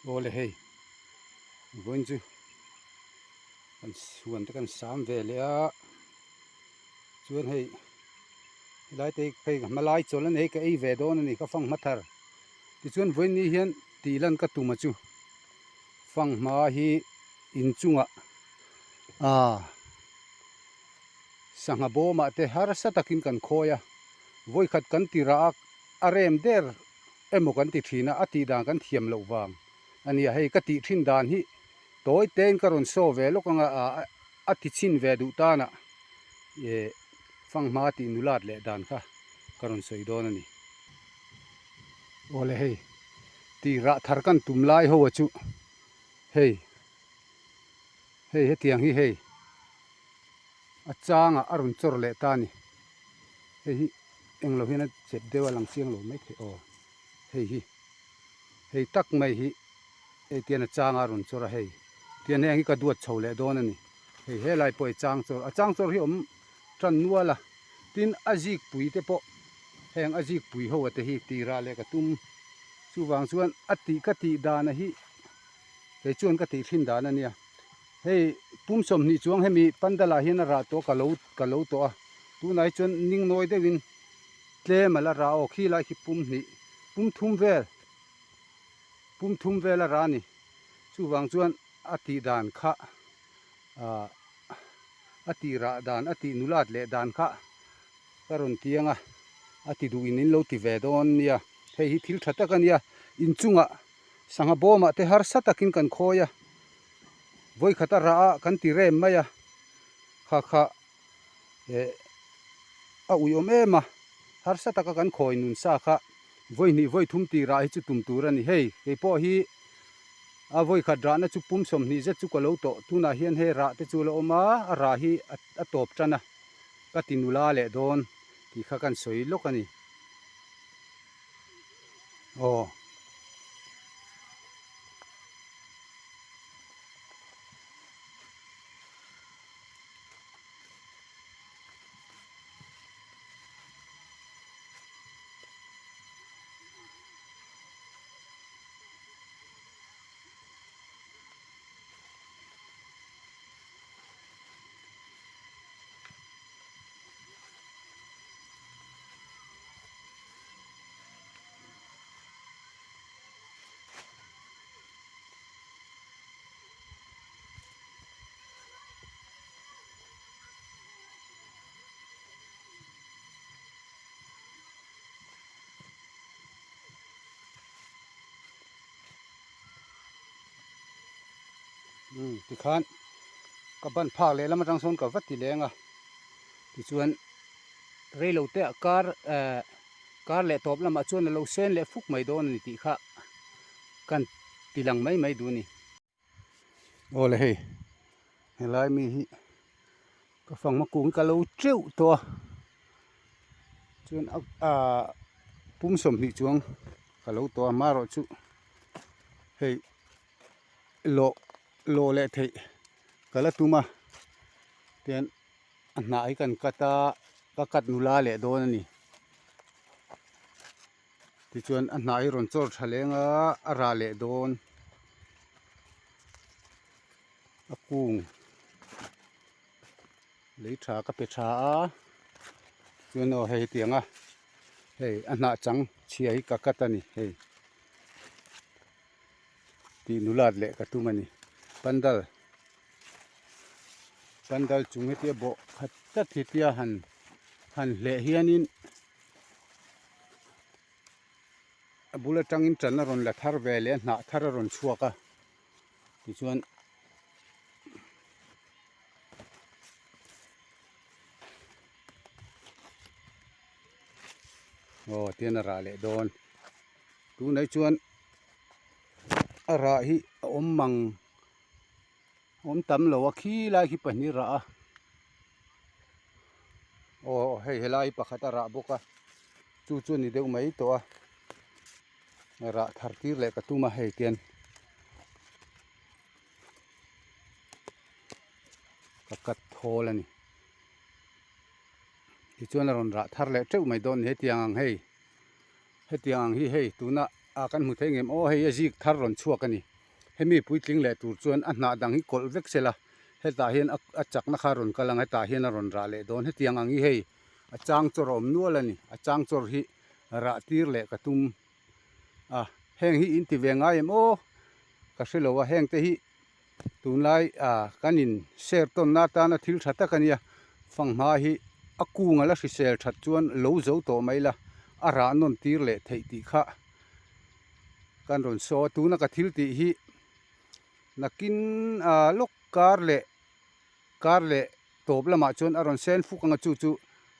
Awle hei vawiin chu kan huan te kan sam ve leh a chuan hei helai te hi phei ka hma lai chawl a ni hei ka ei ve dawn a ni ka fanghma thar tichuan vawiin ni hian tih lan ka tum a chu fanghma hi inchungah aaa sangha bawmah te harsa takin kan khawi a vawikhat kan ti rah a a rem der emaw kan ti thin a, a tih dan kan thiam loh vang a nia. Hei ka tih thin dan hi tawi tein ka rawn saw ve lawk anga a ti chhin ve duh tanah eh fanghma tih nulat leh dan kha ka rawn sawi dawn a ni. Awle hei tih rah thar kan tum lai ho a chu hei hei hetiang hi hei a changah a rawn chawr leh ta a ni. Hei hi englo hian a chep deuh a lang chiang lo mai thei aw hei hi hei tak mai hi hei tian a chang a rawn chawr a hei tian heng hi ka duat chho leh dawn a ni hei helai pawh hi chang chawr a chang chawr hi awm tan nual a tin a zik pui te pawh heng a zik pui ho a te hi tirah leh ka tum chuvang chuan a tih ka tih dan a hi kei chuan ka tih thin dan a nia. Hei pum 20 chuang hemi pandal ah hian a rah tawh ka lo ka lo tawh a tunah hi chuan ning nawi deuhin tlem a la rah aw khi lai khi pum hnih pum thum vel pum thum vel a rah a ni chuvang chuan a tih dan kha ah a tih rah dan a tih nulat leh dan kha ka rawn tiang a a ti duh in in lo ti ve dawn nia hei hi thil tha tak a nia inchungah sangha bawmah te harsa takin kan khawi a. Vawikhat a rah a kan ti rem mai a, kha kha eh a uiawm em a, harsa taka kan khawi nun sa kha vawihnih vawithum tih rah hi chu tum tur a ni. Hei kei pawh hi a vawikhat rahna chu pum 20 zet chu ka lo tawh, tunah hian hei rah te chu a la awm a, a rah hi a tawp tan a, ka ti nula leh dawn tih kha kan sawi lawk a ni. Aw. Tikhan ka ban phak lehlam atang sawn ka va ti leng a tichuan reilo te ah kar eh kar leh tawp lamah chuan a lo sen leh fuk mai dawn a ni tih kha kan ti lang mai mai duh a ni. Aw le hei helai mi hi ka fangma kung ka lo teuh tawh a chuan ah pum 20 chuang ka lo tawh a marawh chu hei lawh lawh leh theih ka la tum a tian a hnah hi kan cut a ka cut nula leh dawn a ni. Tichuan a hnah hi rawn chawr tha leng a, a rah leh dawn a kung lei tha ka pe tha a chuan aw hei hetiang a hei a hnah chang chhia hi ka cut a ni hei tih nulat leh ka tum a ni pandal pandal chung hetia bawh khat tlat hetia han han hleh hianin. A bul atangin tan a rawn la thar ve leh a hnah thar a rawn chhuak a tichuan aw tian a rah leh dawn tunah hi chuan a rah hi a awm mang awm tam lo a khi lai khi pahnih rah a aw hei helai hi pakhat a rah bawk a chu chu a ni deuh mai tawh a rah thar tir leh ka tum a hei tian ka cut thawl a ni tichuan a rawn rah thar leh teuh mai dawn a ni hetiang ang hei hetiang ang hi hei tuna ah kan hmu thei ngem aw hei a zik thar rawn chhuak a ni. Hemi puitling leh tur chuan a hnah dang hi kawlh vek sela, hetah hian a chakna kha a rawn kal ang, hetah hian a rawn rah leh dawn. Hetiang ang hi hei a chang chawr a awm nual a ni, a chang chawr hi rah tir leh ka tum a, heng hi in ti ve ngai em aw ka hre lo a, heng te hi tunlai ah kan in share tawnna atana thil tha tak a nia, fanghma hi a kung a la hrisel that chuan lo zo tawh mai la, a rah nawn tir leh theih tih kha. Kan rawn saw a tuna ka thil tih hi nakin ah lawk kar leh kar leh tawp lamah chuan a rawn sen fuk anga chu chu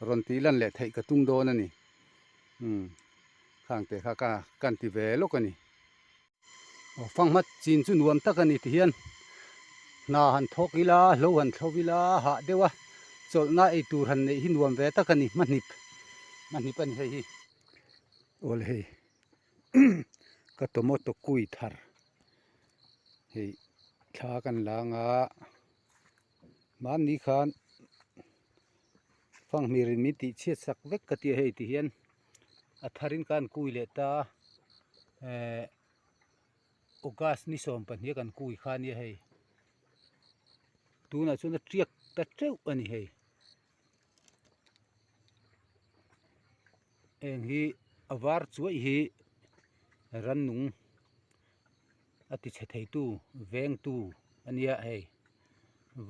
rawn tih lan leh theih ka tum dawn a ni umm khang te kha ka kan ti ve lawk a ni. Aw fanghma chin chu nuam tak a ni ti hian hna han thawk ila hlo han thlo ila hah deuh a chawlhna ei tur han neih hi nuam ve tak a ni hmahnip hmahnip a ni hei hi aw le hei. Ka tomato kui thar hei thla kan lang a mahni khan fanghmir in min tih chhiat sak vek ka tia hei ti hian a thar in khan kui leh ta eh august ni 12 kan kui kha ania hei tunah chuan a tiak ta teuh a ni hei. Heng hi a var chuaih hi rannung a ti chhe theitu vengtu a nia hei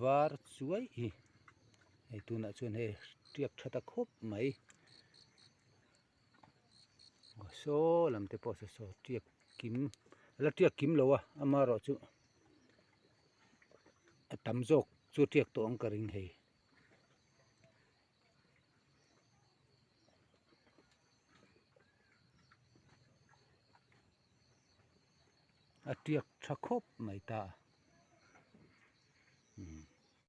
var chuaih hi hei tunah chuan hei tiak tha ta khawp mai saw lam te pawh saw saw tiak kim a la tiak kim lo a amaherawhchu a tam zawk chu a tiak tawh ang ka ring hei. A tiak tha khawp mai ta.